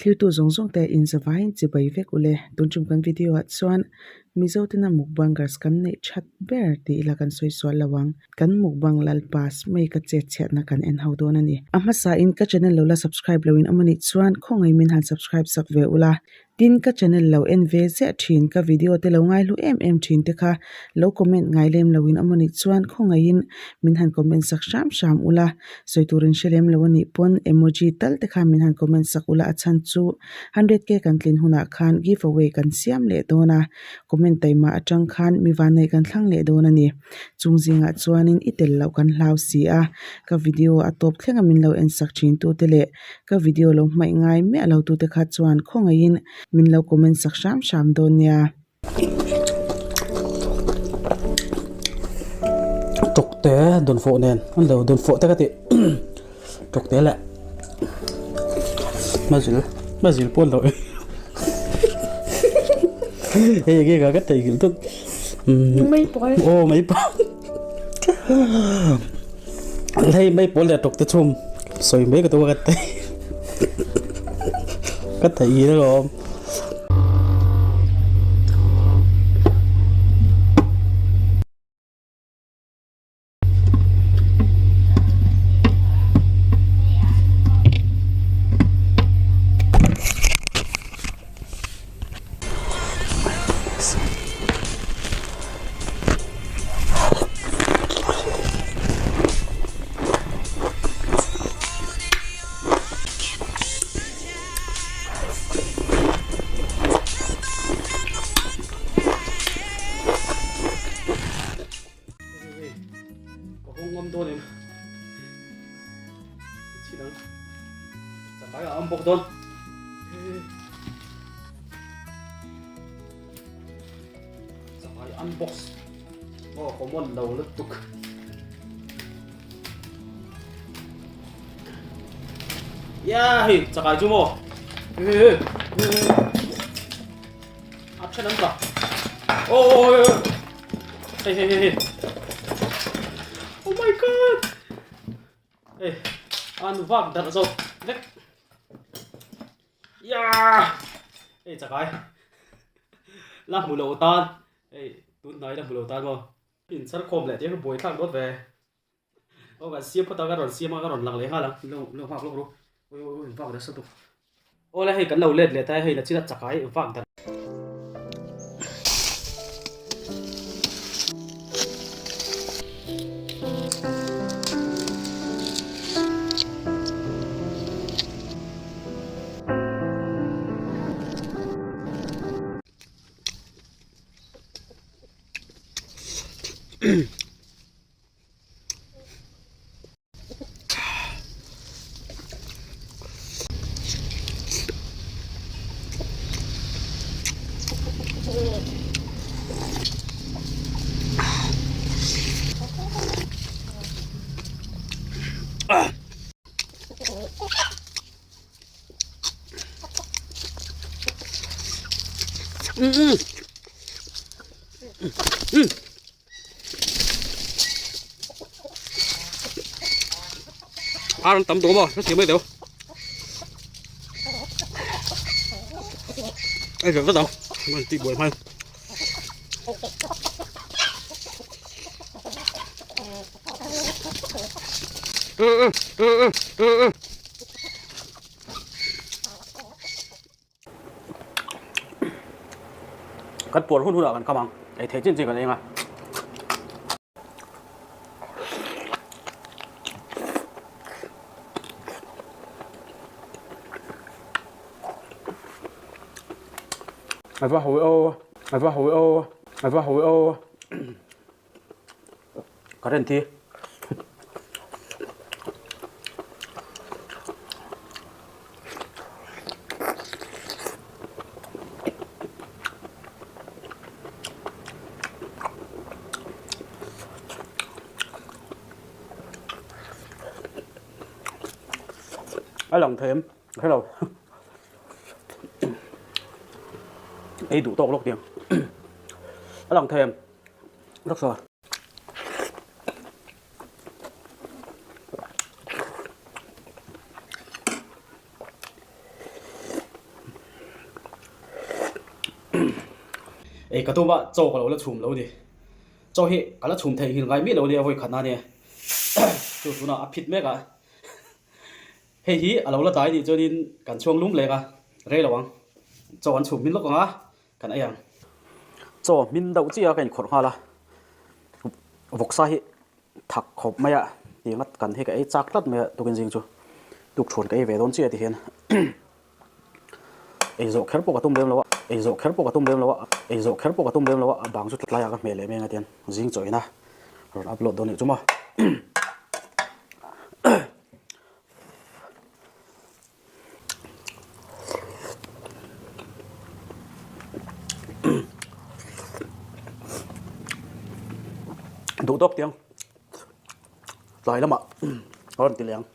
Thlirtu zawng zawng te in zavaiin chibai vek ule. Tun tum kan video ah chuan Mizo tena mukbangers kan neih that ber tih ila kan sawi sual lo ang. Kan mukbang Lalpa Smei ka chet chhiatna kan en ho dawn a ni. A hmasa in ka channel lo la subscribe lo in awm anih chuan khawngaih min han subscribe sak ve ula. Tin, ka channel lo en ve ziah thin, ka video te lo ngaihlu em em thin te kha lo comment ngai lem lo in awm anih chuan khawngaihin min han comment sak hram hram ula, sawi tur in hre lem lo anih pawn emoji tal te khan min han comment sak ula a chhan chu 100k kan tlin hunah khan give away kan siam leh dawn a, comment taima atang khan mi vanneih kan thlang leh dawn a ni. Chung zingah chuanin i tel loh kan hlau si a, ka video a tawp thlenga min lo en sak thin tute leh Ka video lo hmaih ngai miah lo tute kha chuan khawngaihin min lo comment sak hram hram dawn nia. Tawkte dawnfawh nen an lo dawnfawh te ka tih tawkte leh mazil mazil pawh an lo hei enge ka ka theihnghilh tawp aw mai pawl Hei mai pawl leh tawk te chhum sawi mai ka tum a ka thei ka thei alawm. Ka hawng ngam dawn em? Chhin ang. Chakai a am bawk dawn. Chakai unbox. Oh, common lo lutuk. Yeah, hei chakai chu maw. A then an tla. Oh, hei hei hei. Oh my god. Hei, an vak darh zo vek. Yeah! Hei chakai. La hmu lo tan. Hei, tun hnai la hmu lo tan maw. In char khawm leh tiang buai thlak dawt ve. Aw kan siam phawt a, ka rawn siam a, ka rawn lang leh nghal ang. Lo lo nghak lawk ru. Oi oi oi, vak nasa tuk. Aw le hei kan lo let leh ta e, hei la chin a chakai vak darh. Ar an tam duh maw hre mai deuh ai ve vat ang an tih buai hmai Kan puar hun hunah kan kam ang, ei thei chin chin kan eng a. A va hawi aw, a va hawi aw, a va hawi aw. Current hi a lang thei em hrelo ei duh tawk lawk tiang a lang thei em. Rất rồi. Ei ka tum a, chaw ka lo la chhum lo ni. Chaw hi ka la chhum theihnghilh ngai miah lo nia vawi khatna nia. Chu tunah a phit mek a. Hei hi a lo la dai nih chuanin kan chhuang lum leng a, rei lo ang. Chaw an chhum hmin lawk ang a, kan ei ang. Chaw hmin deuh chiah a ka inkhawrh nghal a, vawksa hi thak khawp mai a, tiang a kan hi ka ei chak tlat mai a tukin zing chu tukthuan ka ei ve dawn chiah tihian ei zawh kher pawh ka tum lem lo a, ei zawh kher pawh ka tum lem lo a, ei zawh kher pawh ka tum lem lo a, a bang chu tlaiah ka hmeh leh mai ang a tihian zing chaw ina rawn upload dawn nih chu maw. Duh tawk tiang tlai lamah a rawn ti leh ang.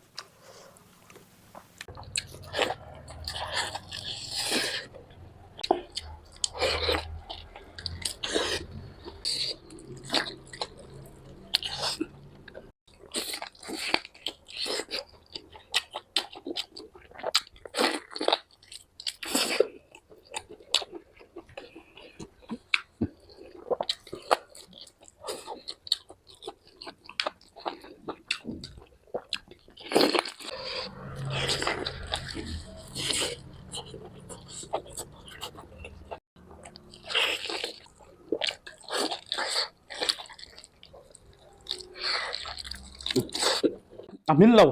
A hmin lo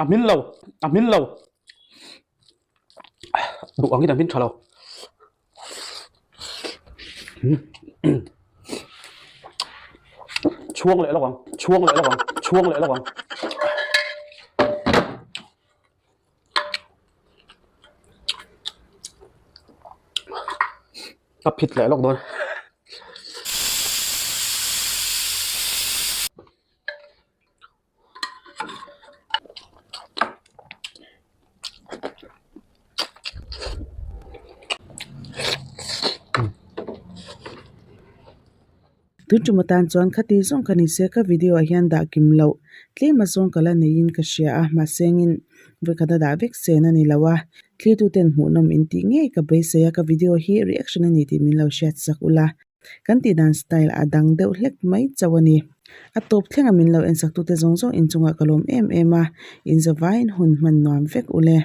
a hmin lo a hmin lo duh angin a hmin tha lo chhuang leh lawk ang chhuang leh lawk ang chhuang leh lawk ang. Ka phit leh lawk dawn. Tun tum atan chuan khati zawng ka ni se ka video ah hian dah kim loh tlem a zawng ka la neiin ka hria a mahsengin vawikhat a dah vek sen a ni lo a thlir ten hmuhnawm in tih ngei ka beisei a ka video hi reaction a ni tih min lo hriat sak ula kan tih dan style a dang deuh hlek mai chauh a ni a tawp thleng a min lo en sak tute zawng zawng inchungah ka lawm em em a inzavaiin hun hman nuam vek ule.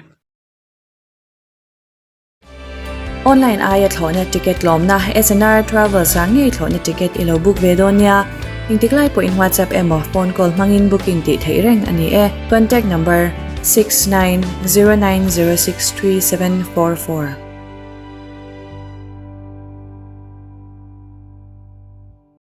Online aia thlawhna ticket lawmna SNR Travels ah ngei thlawhna ticket i lo book ve dawn nia. Engtik lai pawhin WhatsApp emaw phone call hmangin booking tih theih reng a ni e. Contact number, 6909063744.